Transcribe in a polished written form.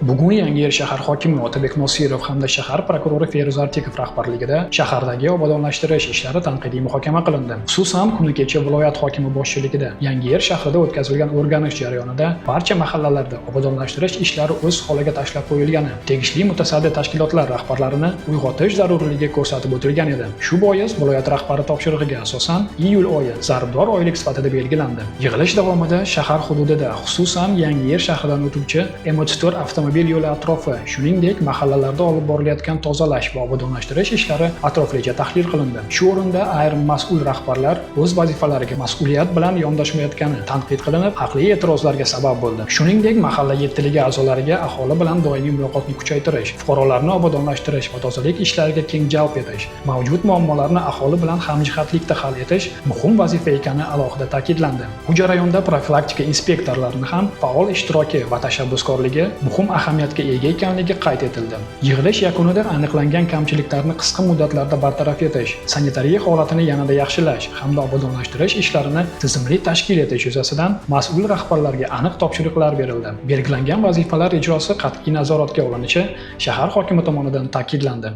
Bugun Yangiyer shahar hokimi Otabek Nosirov hamda shahar prokurori Feruz Artikov rahbarligida shahardagi obodonlashtirish ishlari tanqidiy muhokama qilindi. Xususan, kuni kecha viloyat hokimi boshchiligida Yangiyer shahrida o'tkazilgan o'rganish jarayonida barcha mahallalarda obodonlashtirish ishlari o'z holiga tashlab qo'yilgani, tegishli mutasaddi tashkilotlar rahbarlarini uyg'otish zarurligi ko'rsatib o'tilgan edi. Shu bois viloyat rahbari topshirig'iga asosan iyul oyi zarbdor oylik sifatida belgilandi. Yig'ilish davomida shahar hududida, xususan, Yangiyer shahridan o'tuvchi M34 avtomobil yo'li atrofi, shuningdek, mahallalarda olib borilayotgan tozalash va obodonlashtirish ishlari atroflicha tahlil qilindi. Shu o'rinda ayrim mas'ul rahbarlar o'z vazifalariga mas'uliyat bilan yondashmayotgani tanqid qilinib, haqli e'tirozlarga sabab bo'ldi. Shuningdek, mahalla yettiligi a'zolariga aholi bilan doimiy muloqotni kuchaytirish, fuqarolarni obodonlashtirish va tozalik ishlariga keng jalb etish, mavjud muammolarni aholi bilan hamjihatlikda hal etish muhim vazifa ekani alohida ta'kidlandi. Bu jarayonda profilaktika inspektorlarini ham faol ishtiroki va tashabbuskorligi muhim ahamiyatga ega ekanligi qayd etildi. Yig'ilish yakunida aniqlangan kamchiliklarni qisqa muddatlarda bartaraf etish, sanitariya holatini yanada yaxshilash hamda obodonlashtirish ishlarini tizimli tashkil etish yuzasidan mas'ul rahbarlarga aniq topshiriqlar berildi. Belgilangan vazifalar ijrosi qat'iy nazoratga olinishi shahar hokimi tomonidan ta'kidlandi.